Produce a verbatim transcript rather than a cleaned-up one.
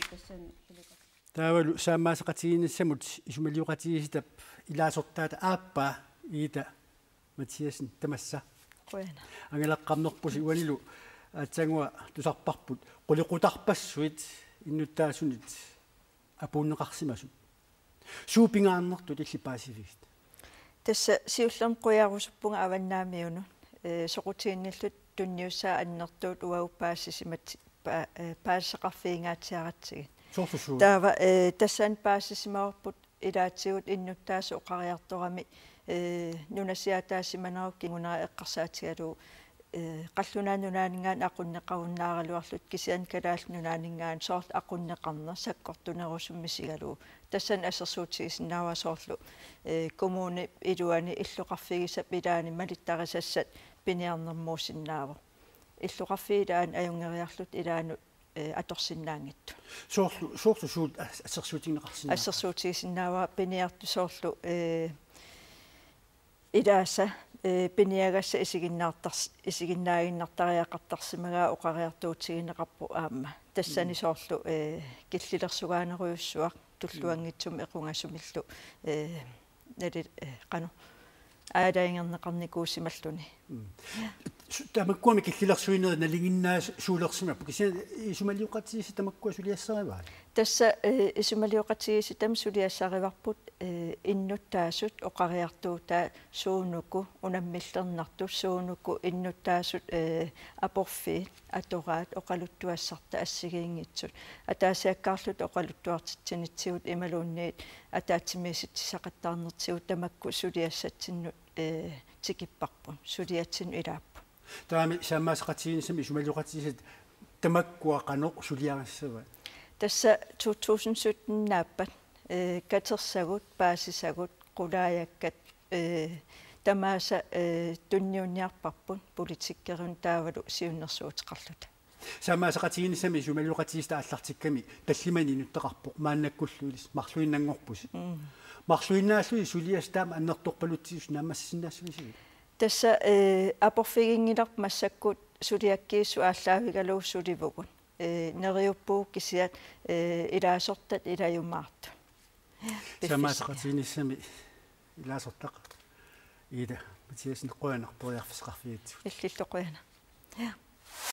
Tassani helikopter. Taavalu saammaasaqatigiinnissamut isumalioqatigiissitap ilaasortaata aappaa Ida Mathiassen, tamassa. Qujanaq. Angalaqqaarnerpusi uanilu aatsaannguaq tusarparput qulequtarpassuit innuttaasunit apuunneqarsimasut. Suut pingaarnertut illit paasivigit? Tassa siullermik qujarusuppunga Avannaamiunut, ee, soqutiginnilluta tunniussaat annertuut uagut paasisimat-, pa-, ee, paasisaqarfigingaatsiaratsigit. Soorlu suut? Taava, ee, tassani paasisimavarput ilaatigut innuttaasut oqariartorami, ee, nunasiaataasimanerup kingunera eqqarsaatigalugu, ee, qallunaat nunaanninngaanniit aqunneqarunnaaraluarlutik kisianni Kalaallit Nunaanninngaanniit soorlu aqunneqarneq sakkortunerusumik misigalugu. Tassani assersuutigisinnaavara soorlu, ee, kommunip iluani illoqarfigisap ilaani malittarisassat piniarnermuusinnaavoq. Illoqarfiit ilaanni ajunngeriarlutik ilaannut, ee, atorsinnaanngitsut. Soorlu, soorlu suut as-, assersuutigineqarsinnaava? Assersuutigisinnaavara piniartut soorlu, ee, ilaasa, ee, piniagassat isiginnaartars-, isiginnaaginnartariaqartarsimagaat oqariartuutigineqarpoq aamma. Tassani Mm. soorlu, ee, killilersugaanerujussuaq tulluanngitsumik equngasumillu, ee, nali-, ee, qanoq, aalajangerneqarnikuusimalluni. Mm. Su-, tamakkuami killilersuinerit nalinginnaasuulersimapput. Kisianni isumalioqatigiissitaq tamakkua suliassarivaat? Tassa, ee, isumalioqatigiissitami suliassarivarput, ee, innuttaasut oqariartuutaat suunuku unammillernartut, suunuku innuttaasut, ee, aporfiit atoraat oqaluttuassarta assigiinngitsut. Ataasiakkaarluta oqaluttuartitsinitsigut imaluunniit ataatsimiisitsisaqattaarnertigut tamakku suliassatsinnut, ee, tikipparput, suliatsinnut ilaapput. Taavami saammaasaqatigiinnissamut isumalioqatigiissitaq tamakkua qanoq suliarissavaat? Tassa to tusind sytten-iinnaappat, ee, katersagut, paasisagut, qulaajakkat, ee, tamaasa, ee, tunniunniarparput politikerinut taavalu siunnersuuteqarluta. Saammaasaqatigiinnissami isumalioqatigiissitaq aallartikkami tallimanik inuttaqarpoq maannakkullu ilissi marluinnanngorpusi. Mm. Marluinnaallusi suliassat taama annertorpalutsigisut naammassisinnaassuusigit? Tassa, ee, aporfiginngilarput massakkut suliakkiissut aallaavigalugu sulivugut. Ee, neriuppugut kisiat, ee, ilaasortat ilajumaartut. Saammaasaqatigiinnissami ilaasortaq Ida Mathiassen, qujanaq periarfissaqarfigigatsigut. Illillu qujanaq. Ja.